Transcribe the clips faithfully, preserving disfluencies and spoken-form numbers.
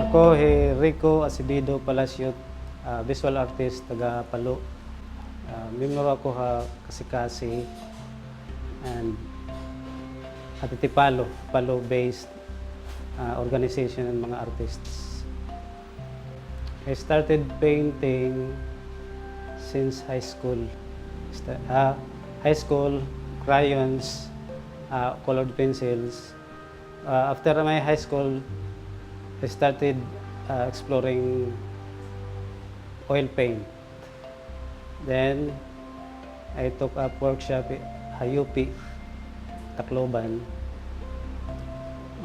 Ako hi Rico Acevedo Palacio, ah, visual artist taga Palo. Ah, miyembro ako ha Kasi-Kasi and Hatiti Palo, Palo-based, ah, organization ng mga artists. I started painting since high school. Sta-, ah, high school, crayons, ah, colored pencils. Ah, after my high school, I started, ah, exploring oil paint. Then, I took up workshop ha U P, Tacloban.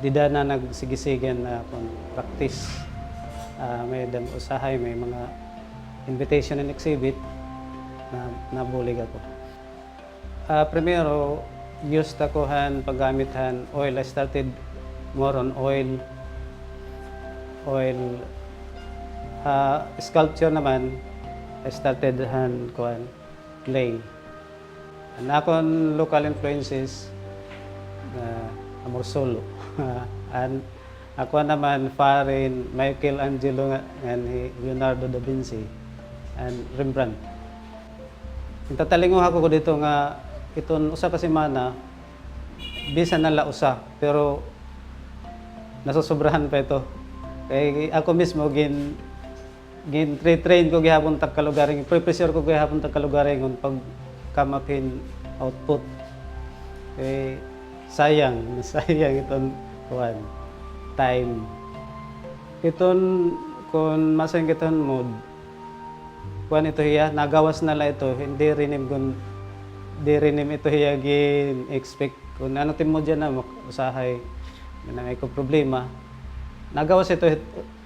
Dida na nagsige-sige an akon practice. Ah, may dam-, usahay, may mga invitation and exhibit na nabulig ako. Ah, primero, used ako han paggamit han oil. I started more on oil. Oil, ah, sculpture naman, I started han, kuan, clay. An akon local influences, ah, Amor Solo. An ako naman, foreign, Michelangelo nga, ngan hi Leonardo da Vinci, and Rembrandt. Nagtatalinguha ko dito nga iton usa ka semana, bisan na la usa, pero nasusobrahan pa ito. Kay ako mismo, gin-, gin-train ko gihapon ta kalugaringon, pre-pressure ko gihapon ta kalugaringon pag-come up hin output. Eh, sayang, sayang iton, kuan, time. Iton, kon masiring kita hin mood, kuan ito hiya, nagawas na la ito, hindi rin im gun-, di rin im ito hiya gin-expect. Kon ano it im mood yana, mak-, usahay, may na may ko problema. Nagawas ito,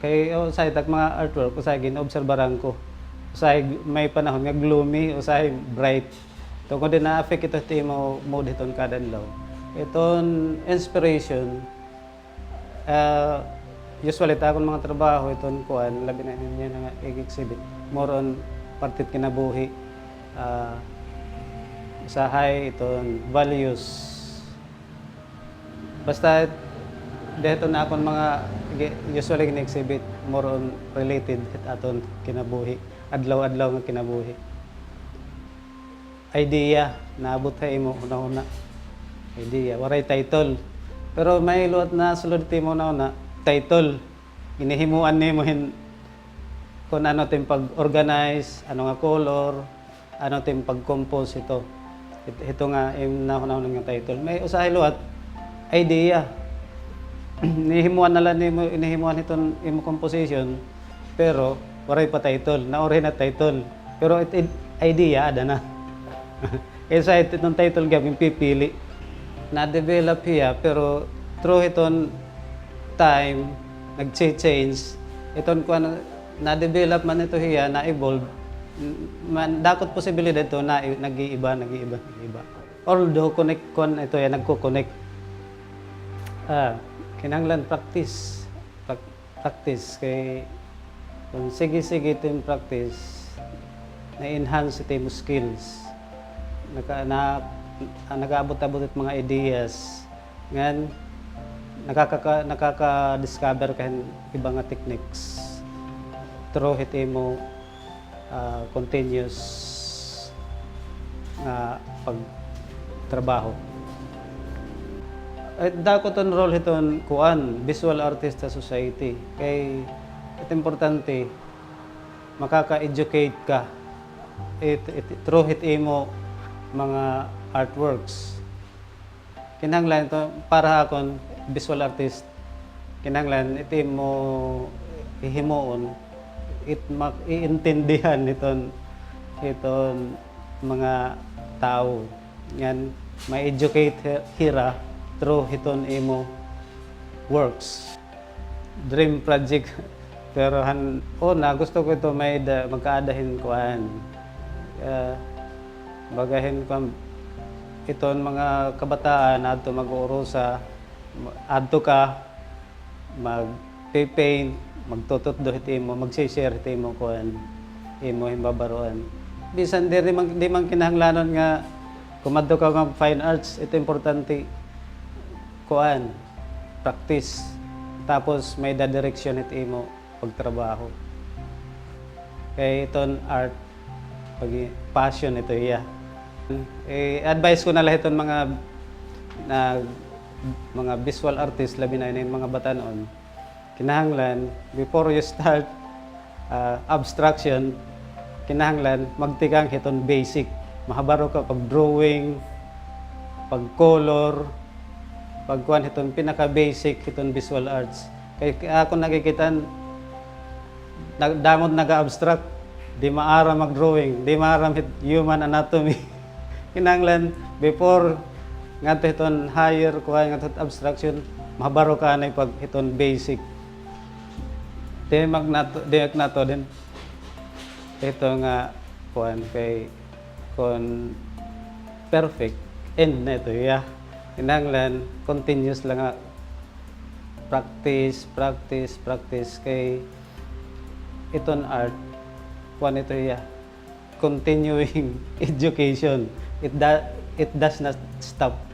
kay, oh, usahay it ak mga artwork, usahay gin-obserbaran ko. Usahay may panahon nga gloomy, usahay bright. Tungod hin na-affect ito it imo mood hiton kada adlaw. Iton inspiration, ah, usually, it akon mga trabaho, iton kuan, labi na ninyo nga ig-exhibit. More on parte it kinabuhi, ah, usahay iton values. Basta, dida hiton akon mga gi-, usually gin-exhibit, more on related hit aton kinabuhi, adlaw-adlaw nga kinabuhi. Idea, naabot ha imo hunahuna. Idea, waray title. Pero may liwat nasulod it imo hunahuna, title. Ginhihimuan nimo hin kon ano it im pag-organize, ano nga color, ano it im pag-compose hito. Hit-, hito nga im nahunahuna nga title. May usahay liwat, idea. Ginhihimuan na la nimo, ginhihimuan hiton imo composition, pero waray pa title, naurhi na title. Pero it, it idea, ada na. Kay usahay iton title gihap, ginpipili. Na-develop hiya, pero through hiton time, nag-change. Iton kuan, na-develop man ito hiya, na-evolve. Man, dakot posibilidad ito na i-, nag-iiba, nag-iiba, nag-iiba. Although connect, kuan ito hiya, nagko-connect. Ah, kinahanglan practice. Prac-, practice kay kon sige-sige it im practice, na-enhance it imo skills. Naka-, na-, nag-aabot-abot it mga ideas. Ngan, nakakaka-, nakaka-discover ka hin iba nga techniques through hit imo ah, continuous nga pagtrabaho. Eh, dako iton role hiton kuan, Visual Artista Society. Kay it importante, makaka-educate ka it, it, through hit imo mga artworks. Kinahanglan ito, para ha akon, visual artist, kinahanglan it imo hihimuon, it ma-, iintindihan hiton, hiton mga tawo. Ngan, ma-educate hi-, hira through hiton imo works. Dream project. Pero han una, gusto ko ito may da-, magkaada hin kuan. Ah, baga hin kuan, iton mga kabataan, adto mag-uurusa, adto ka, magpe-paint, magtututdo hit imo, magse-share hit imo kuan, imo himbabaroan. Bisan diri man, di man kinahanglanon nga kumadto ka nga fine arts, ito importante, kuan, practice. Tapos may dadireksyon it imo pagtrabaho. Kay iton art, pag-, passion ito hiya. I-advise ko na la hiton mga, na, mga visual artist, labi na ini mga batan-on. Kinahanglan, before you start, ah, abstraction, kinahanglan magtikang hiton basic. Mahabaro ka pag-drawing, pag-color, pagkuan hiton pinaka-basic hiton visual arts. Kay, kay ako nakikita, na-, damo it naga-abstract, di maaram mag-drawing, di maaram hit human anatomy. Kinahanglan, before ngadto hiton higher, kuan, ngadto hit abstraction, mahabaro ka anay pag hiton basic. Di magnato, di magnato din. Ito nga, kuan, kay kon perfect, end na ito, yeah. Kinahanglan, continuous lang nga practice, practice, practice. Kay iton art, kuan ito, yeah. Continuing education. It da-, it does not stop.